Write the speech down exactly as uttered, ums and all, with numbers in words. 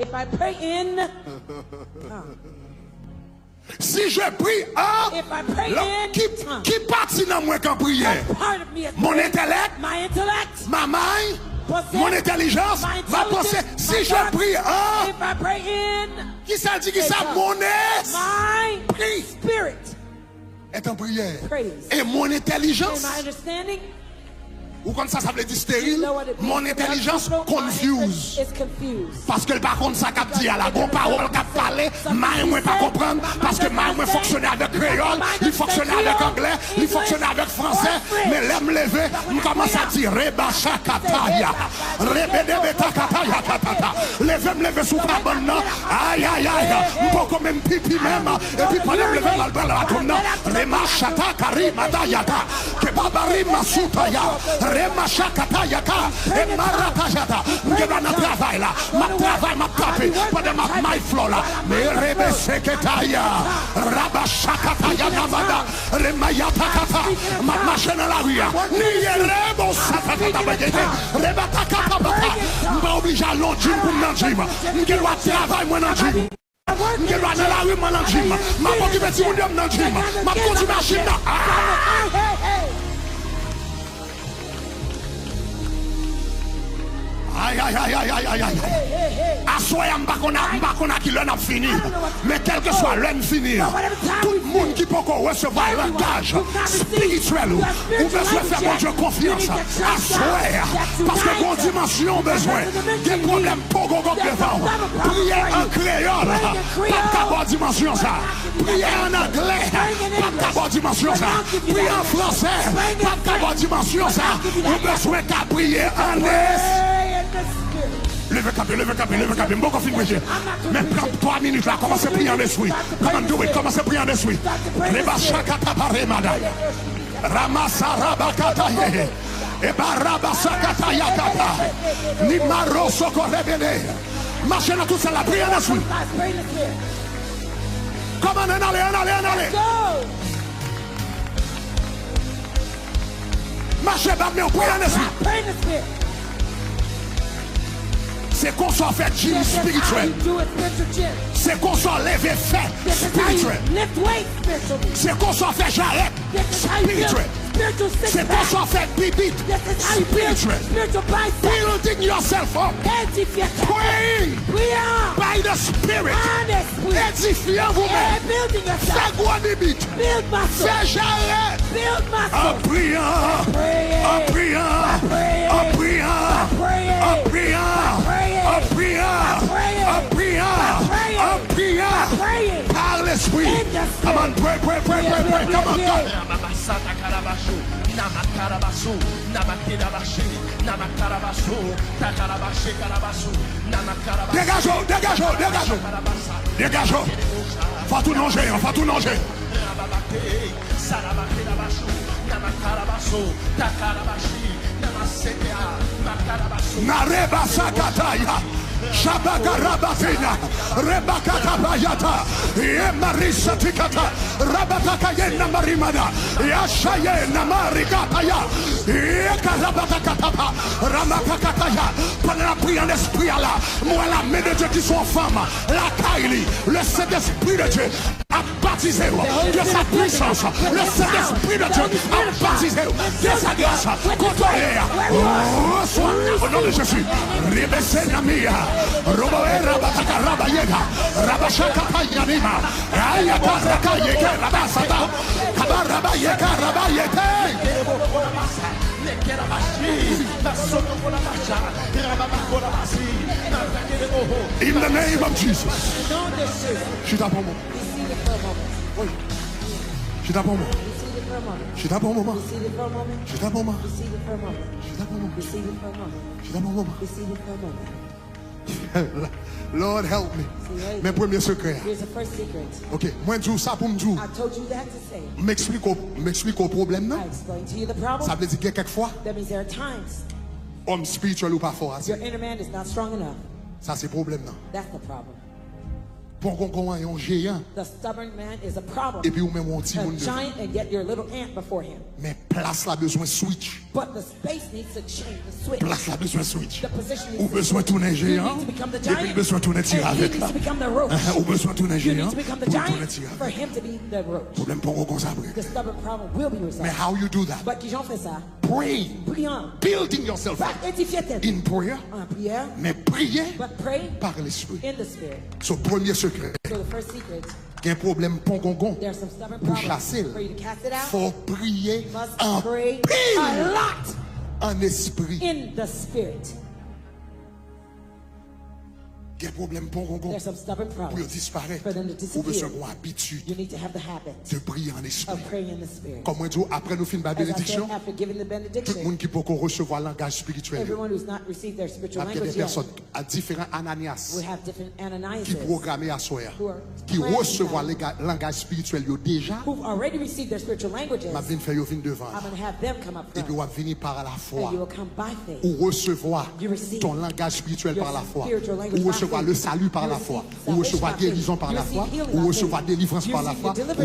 If I pray in Si je prie en If I pray la, in ki, tongues, ki pati nan mwen k ap priye? what part of me is Mon praying? Intellect, My intellect, ma may, possess, mon entèlijans, my ma panse. intelligence, Si my je thoughts. prie en If I pray in Ki sa l di? Ki sa? tongues, Mon my esprit spirit est en prière. Praise. Et mon and intelligence, my understanding. ou konn sa sa vle di You steril? know what it Mon means? entèlijans confuse. Is confused. Paske l pa konn sa k ap di a la. Gon pawòl k ap pale, may mwen pa konprann. Paske may mwen fonksyone avèk kreyòl, li fonksyone avèk anglè, li fonksyone avèk fransè. Men lè m leve, m kòmanse ap di, reba chakataya, rebedebe takataya katata. Leve m leve sou kabann nan, ayayay, m poko menm pipi menm. Epi pandan m leve m al pran latonm nan, rema chata kari matayata, ke babari masutaya, rema chakatayaka, e maratayata. M gen dwa nan travay la, m ap travay, m ap tape, pandan m ap may flò la. Me rebe seketaya, raba chakataya namada, rema yatakata. M ap mache nan lari a, ni ye rebo satatata bagete, reba takata bata. M pa oblije al nan jim pou m nan jim. M gen dwa travay mwen nan jim. M gen dwa nan lari mwen nan jim. M ap okipe timoun yo m nan jim. M ap kondi machin nan. Ah! Ay, ay, ay, ay, ay, ay, ay. Aswè a, m pa konn a, m pa konn a ki lè n ap fini. Men kèlkeswa lè n fini an, tout moun ki poko resevwa langaj espirityèl ou, ou bezwen fè Bondye konfyans. Aswè a, paske gon dimansyon ou bezwen. Gen pwoblèm pogogog devan w. Priye an kreyòl p ap ka ba w dimansyon sa. Priye an anglè p ap ka ba w dimansyon sa. Priye an fransè p ap ka ba w dimansyon sa. Ou bezwen ka priye an es. Leve kanpe, leve kanpe, leve kanpe. M poko fin preche. Men pran twa minit la, kòmanse priye an espri. Come on, do it. Kòmanse priye an espri. Reba shakata pare madaya. Ramasa rabakata ye. E baraba sakata yakata. Ni maro soko rebele. Mache nan tout sal la, priye an espri. Come on, ann ale, ann ale, ann ale. Mache, bat men w, priye an espri. Se konsa w fè jim espirityèl. Se konsa w leve fè espirityèl. Se konsa w fè jarèt espirityèl. Se konsa w fè bibit espirityèl. Building yourself up. Praying by the Spirit. Edifye w menm. Fè gwo bibit. Fè jarèt. An priyan. An priyan. An priyan. An priyan. An priyan. An priyan. An priyan. Par lespri. Come on, pray, pray, pray, pray, pray. Come on, come on. Rababasa takarabasu, namakarabasu, namakirabashi, namakarabasu, takarabashi karabasu, namakarabasu. Degaje w, degaje w, degaje w. Degaje w. Fò tou non jeyan, fò tou non jeyan. Rababake, sarabake rabasu, namakarabasu, takarabashi, namasekea, makarabasu. Nareba sakataya. Shabaka rabatina. Rebakata bayata. Ye marisa tikata. Rabataka ye namarimada. Yashaye namarikataya. Ye karabatakatapa. Ramakakataya. Pandan n ap priye an espri a la, m wè la men de Dye ki sou yon fanm lakay li. Le Sentespri de Dye ap batize w de sa pwisans. Le Sentespri de Dye ap batize w de sa gras. Kote w ye a, resevwa o non de Jezi. Rebese namiya. Roboe rabataka rabayeka. Rabashaka payanima. Ayaka rakayeke rabasata. Kabarabayeka rabayete. In the name of Jesus. Chita pou mwen. Chita pou mwen. Chita pou mwen. Chita pou mwen. Chita pou mwen. Chita pou mwen. Lord help me. Men premye sekrè a. Ok, mwen di w sa pou m di w. M eksplike w, m eksplike w pwoblèm nan. Sa vle di gen kèk fwa òm espirityèl ou pa fò ase. Sa se pwoblèm nan. Pon gon gon an yon jeyan. Epi ou menm yon timoun devan. Men Plas la bezwen switch. But the space needs to change, the switch. Plas la bezwen switch. The position Ou needs to bezwen tounen You jeyan, need to become the epi l giant. Bezwen tounen ti And he ravèt needs la. to become the roach. Ou bezwen tounen You need jeyan to become the pou l tounen giant ti for ravèt. Him to be the roach. Pwoblèm pon gon konsa vre. The stubborn problem will be Men resolved. How you do that? But kijan w fè sa? Praying, Priyan. Building yourself Fa up edifye tèt. In prayer, En prière. Men priye But pray par l'esprit. In the spirit. So premye sekrè. So the first secret. Gen pwoblèm pon gongon. There's some stubborn Pou problems. Chase l. For you to cast it out. Fò w priye Must an pray pil a lot an espri. In the spirit. Gen pwoblèm pon gongon. There's some stubborn Pou yo problems. Disparèt. For them to Ou bezwen disappear. Gon abitid You need to have the habit de priye an espri. Of praying in the spirit. Kòm mwen di w, apre nou fin bay As I said, benediksyon, after giving the tout benediction, Moun ki poko resevwa langaj espirityèl yo, Everyone who's not received their spiritual n ap gen de language yet. Pèsòn a diferan Ananias We have different ki Ananiases pwograme aswè a, who are ki planned resevwa tonight, lega- langaj espirityèl yo deja. Who've already received their spiritual languages. M ap vin fè yo vin devan I'm going to have them come up front. Epi w ap vini pa la And fwa. You will come by faith. Ou resevwa You receive ton langaj espirityèl your pa la fwa. spiritual language Ou by resevwa faith. Le salut par You la fwa. Receive Ou resevwa salvation by faith. Gerizon pa You la Receive fwa. Healing Ou by resevwa faith. Delivrans You pa la Receive fwa. Deliverance